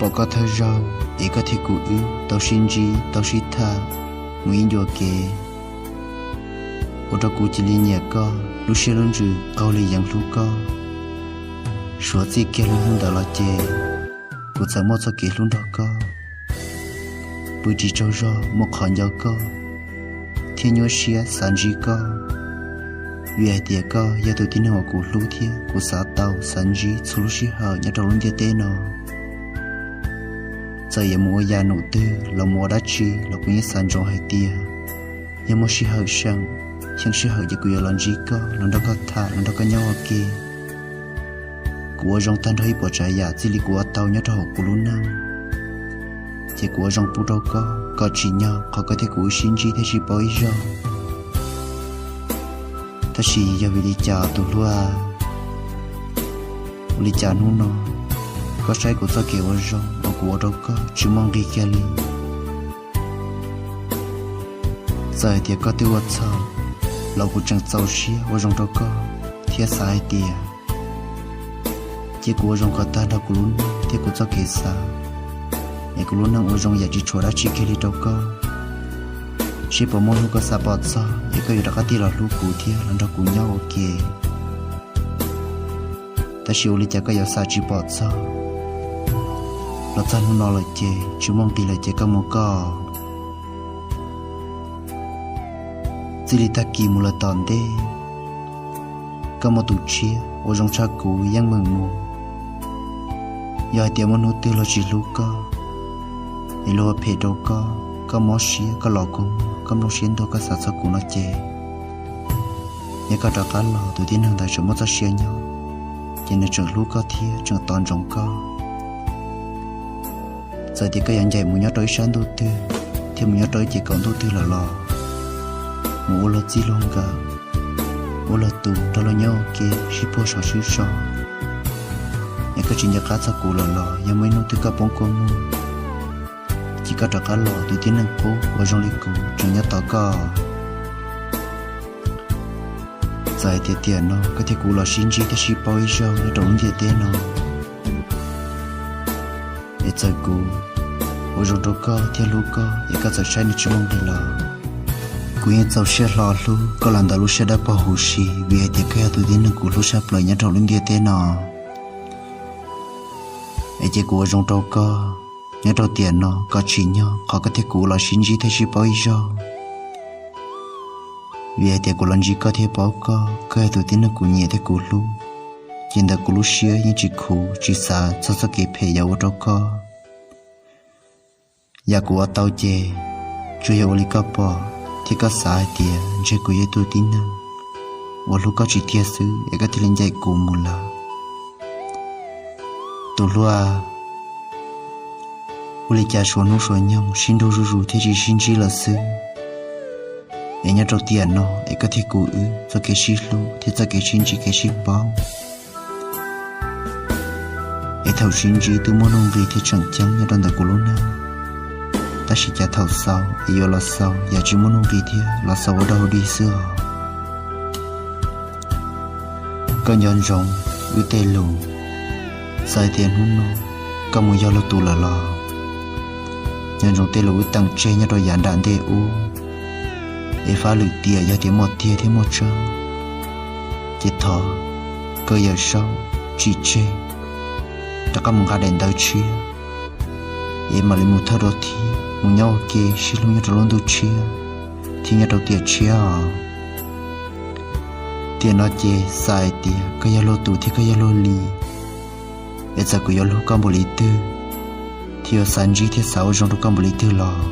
pom koj thawj zaug es koj thiab kuv wb tau sib ntsib tau sib tham mus ib ncua kev, ua rau kuv cia li nyiam koj, lub siab lub ntsws qaug li yeev hlub koj. Suav txij kiag lub hnub ntawd los ces kuv txawm muaj txoj kev hlub nrog koj, pw tsis tsaug zog muaj qhov nco koj, thiab nyuaj siab xav ntsib koj, vim hais tias koj yog tus tib neeg uas kuv hlub thiab kuv xav tau xav ntsib txhua lub sij hawm nyob rau lub ntiaj teb no. Txawm yuav mus ua yam num twg los mus ua dab tsi los kuv yeej xav ntsoov hais tias yog muaj sij hawm seem, xyeej sij hawm ces kuv yuav los ntsib koj, los nrog koj tham, los nrog koj nyob ua ke. Kuv ua zoo tag nrho ib puas tsav yam txij li kuv ua tau nyob rau hauv kuv lub neej, ces kuv ua zoo pub rau koj kom tsim nyog qhov koj thiab kuv wb sib ntsib thiab sib paub ib zaug. Tab sis yog vim li cas tus hluas, ua li cas hnub no koj saib kuv txoj kev ua zoo uas kuv ua rau koj tsis muaj nqis kiag li? Txawm hais tias koj twb ua txhaum los kuv tseem txaus siab ua zoo rau koj thiab xav hais tias cia kuv ua zoo kom tag nrho kuv lub neej thiab kuv txoj kev xav, es kuv lub neej ua zoo yam tsis tshuav dab tsi kiag li rau koj, seb puas muaj hnub koj xav pom txog es koj yuav rov qab tig los hlub kuv thiab los nrog kuv nyob ua ke. Tab sis ua li cas koj yuav xav tsis pom txog, los txog hnub no lawm ces tsis muaj nqis lawm ces koj mus koj. Txij li tag kis mus lawm tom ntej, koj muaj tus tshiab ua zoo tshaj kuv yeej meem mus. Yog hais tias muaj hnub twg luag tsis hlub koj, es luag ua phem rau koj, koj mob siab, koj los kua muag, koj nplooj siab ntuag, koj xav txog kuv no ces, yog koj rov qab los tus tib neeg ntawd tseem muaj txoj sia nyob, ces nws tseem hlub koj thiab tseem tos ntsoov koj. Txawm tias koj yuav ncaim mus nyob rau ib sab ntuj twg thiab mus nyob rau ib ce kaum ntuj twg lawm los, mus ua luag txij luag nkawm, ua luag tus nrog luag nyob ua ke sib puag saum sib so, es koj tsis nco qab txog kuv lawm los yog muaj ib hnub twg koj poob kua muag, ces koj rov qab los tus tib neeg qub uas zoo li kuv tseem nyob tos koj. Txawm hais tias tiam no koj thiab kuv los sib ntsib thiab sib paub ib zaug nyob rau lub ntiaj teb no, es txawm kuv ua zoo rau koj thiab hlub koj es koj txawm saib nws tsis muaj nqis los, kuv yeej txaus siab hlo hlub koj los ntawm lub siab dawb paug huv si, vim hais tias koj yog tus tib neeg kuv hlub tshaj plaws nyob rau lub ntiaj teb no. Es cia kuv ua zoo rau koj nyob rau tiam no kom tsim nyog qhov koj thiab kuv los sib ntsib thiab sib paub ib zaug. Vim hais tias kuv los ntsib koj thiab paub koj, koj yog tus tib neeg kuv nyiam thiab kuv hlub, ces ntawm kuv lub siab yeej tsis khuv tsis xav txog txoj kev phem yuav ua rau koj. Yam kuv ua tau ces tsuas yog ua li koj pom thiab koj xav hais tias ntshe kuv yog ib tug tib neeg uas hlub koj tsis tiag xwb es koj thiaj li ncaim kuv mus lawm. Tus hluas, ua li cas suav hnub suav nyoog sib nrug zuj zus thiab tsis sib ntsib lawm xwb, es nyob rau tiam no es koj thiab kuv wb txoj kev sib hlub thiab txoj kev sib ntsib kev sib paub, es thaum sib ntsib twb muaj nuj nqis thiab tseem ceeb nyob rau ntawm kuv lub neej. Tab sis cas thaum xaus es yuav los xaus yam tsis muaj nuj nqis thiab los xaus ua dog dig xwb os. Koj nco ntsoov wb tej lus, txawm tias hnub no koj mus yog luag tus lawm los, nco ntsoov tej lus wb teem tseg nyob rau yav nram ntej ub, es fab lwm tiam yog tias muaj tiag thiab muaj tseeb, ces thov koj yawm saub tsim tseg, rov qab mus nqa daim ntawv tshiab, es mam li mus thawj rau thiab mus nyob ua ke sib hlub nyob rau lub ntuj tshiab thiab nyob rau tiam tshiab os. Tiam no ces xav hais tias koj yog luag tus thiab koj yog luag li, es txawm kuv yuav hlub koj npaum li twg, thiab yuav xav ntsib thiab xav ua zoo rau koj npaum li twg los,